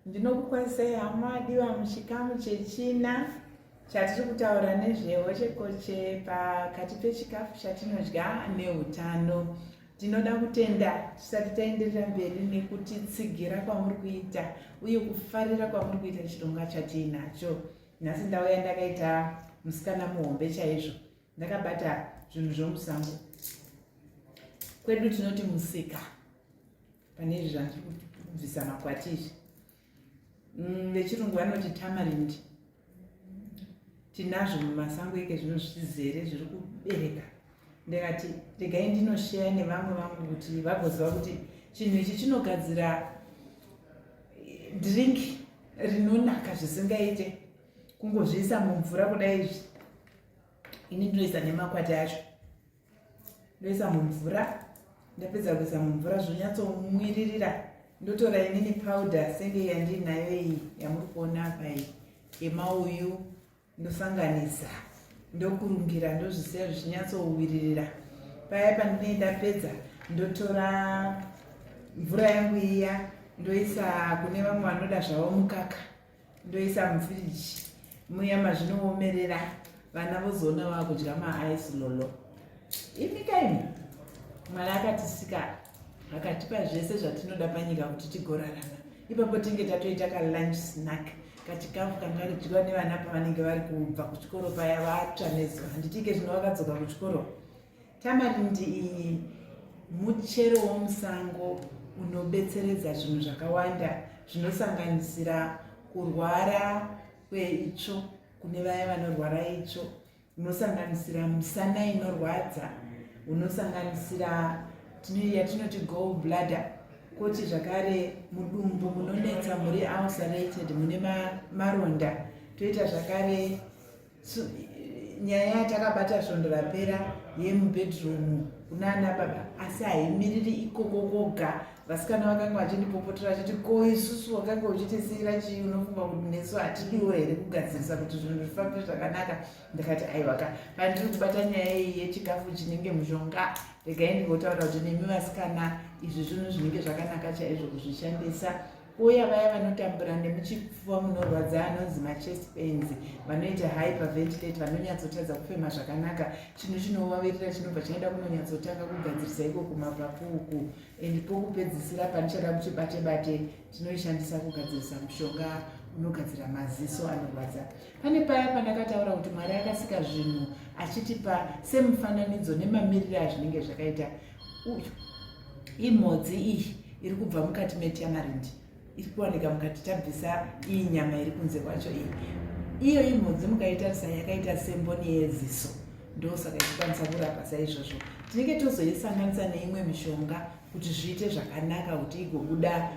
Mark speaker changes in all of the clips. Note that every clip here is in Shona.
Speaker 1: Ndinokukwazisai hama vadiwa muchikamu chechina chatiri kutaura nezvehochekoche pakati pechikafu chatinodya neutano. Tinoda kutenda tisati taenderera mberi nekutitsigira kwamuri kuita uye kufarira kwamuri kuita chirongwa chatiinacho. Nhasi ndauya ndakaita musikana muhombe chaizvo, ndakabata zvinhu zvomusango. Kwedu tinoti musika. Pane izvi zvandiri kubvisa makwati izvi, vechirungu vanoti tamarind. Tinazvo mumasango eke zvino zvizere zviri kubereka. Ndikati regai ndinosheya nevamwe vangu kuti vagoziva kuti chinhu ichi chinogadzira drink rinonaka zvisingaite. Kungozviisa mumvura kudai izvi, ini ndinoisa nemakwati acho, ndoisa mumvura. Ndapedza kuisa mumvura zvonyatsomwiririra, ndotora inini powder senge yandiinayo iyi yamuri kuona apa iyi yemauyu, ndosanganisa, ndokurungira, ndozvisiya zvichinyatsowiririra. Paya pandinenge ndapedza, ndotora mvura yangu iya, ndoisa. Kune vamwe vanoda zvavo mukaka, ndoisa mufiriji muya mazvinoomerera. Vana vozoona vakudya maice lolo. Imi kaimi, Mwari akatisika, akatipa zvese zvatinoda panyika kuti tigorarama. Ipapo tinge tatoita kalunch snack, kachikafu kangadyiwa nevana pavanenge vari kubva kuchikoro paya, vatsva nezuva. Handitike zvino vakadzoka kuchikoro. Tamarind iyi muchero womusango unobetseredza zvinhu zvakawanda zvinosanganisira kurwara kweitsvo kune vaya vanorwara itsvo, unosanganisira misana inorwadza, unosanganisira yatinoti gall bladder, kwoti zvakare mudumbu munonetsa, muri ulcerated, mune maronda. Toita zvakare nyaya yatakabata svondo rapera yemubedroom kunana baba, asi haimiriri ikoko koga. Vasikana vakanga vachindipopotera vachiti, "Ko isusu wakanga uchitisiyira chii? Unofunga kuti nesu hatidiwo here kugadzirisa kuti zvinhu zvifambe zvakanaka?" Ndakati, "Aiwaka, pandiri kubata nyaya iyi yechikafu chinenge mushonga, regai ndingotaura kuti nemi vasikana izvi zvinhu zvinenge zvakanaka chaizvo kuzvishandisa." Kuuya vaya vanotambura nemuchipfuva munorwadza, anonzi machest pains, vanoita hyperventilate, vanonyatsotadza kufema zvakanaka, chinhu chinovavirira chinobva chaenda kunonyatsotanga kugadzirisa iko kumapapu uku. And pokupedzisira pandichada kuti bate bate, tinoishandisa kugadzirisa mushonga unogadzira maziso anorwadza. Pane paya pandakataura kuti Mwari akasika zvinhu achitipa semufananidzo nemamiriro azvinenge zvakaita. Uyu imhodzi iyi iri kubva mukati metamarind, iri kuwanika mukati. Tabvisa iyi nyama iri kunze kwacho iyi, iyo imhodzi. Mukaitarisa yakaita semboni yeziso, ndosaka ichikwanisa kurapa saizvozvo. Tinenge tozoisanganisa neimwe mishonga kuti zviite zvakanaka, kuti igobuda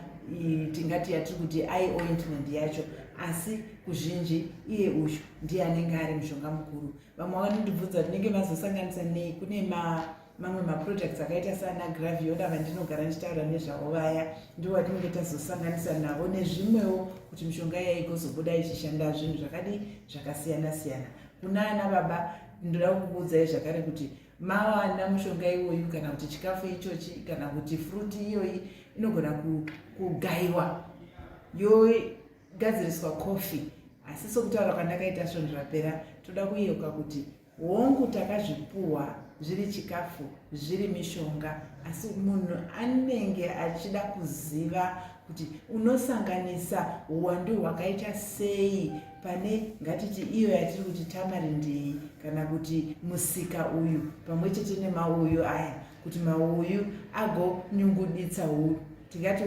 Speaker 1: tingati yatiri kuti eye ointment yacho, asi kuzhinji iye uyu ndiye anenge ari mushonga mukuru. Vamwe vanondibvunza, tinenge mazosanganisa nei? Kune mamwe maproducts akaita saana Graviola vandinogara ndichitaura nezvavo vaya, ndo vatinenge tazosanganisa navo nezvimwewo kuti mishonga iya igozobuda ichishanda zvinhu zvakadi zvakasiyana siyana. Kuna ana baba, ndoda kukuudzai zvakare kuti mawana mushonga iwoyu kana kuti chikafu ichochi kana kuti fruit iyoyi inogona kugayiwa yogadziriswa coffee. Asi sokutaura kwandakaita svondo rapera, toda kuyeuka kuti hongu, takazvipuhwa zviri chikafu, zviri mishonga, asi munhu anenge achida kuziva kuti unosanganisa uwandu hwakaita sei pane ngatiti iyo yatiri kuti tamarind iyi kana kuti musika uyu pamwe chete nemauyu aya, kuti mauyu agonyunguditsa tingati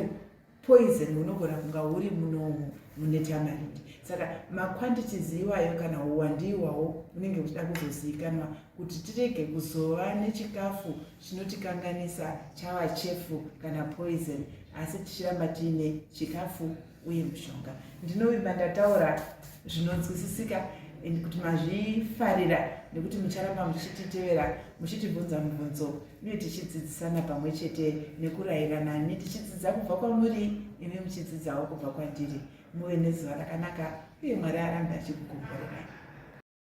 Speaker 1: poison unogona kunga huri munomu mune tamarind. Saka maquantities iwayo kana uwandu iwawo unenge uchida kuzozivikanwa kuti tirege kuzova nechikafu chinotikanganisa, chava chefu kana poison, asi tichiramba tiine chikafu uye mushonga. Ndinovimba ndataura zvinonzwisisika and kuti mazvifarira, nekuti mucharamba muchititevera, muchitibvunza mubvunzo uye tichidzidzisana pamwe chete nekurayirana, tichidzidza kubva kwamuri, imi muchidzidzawo kubva kwandiri. Muve nezuva rakanaka uye Mwari arambe achikukomborerai.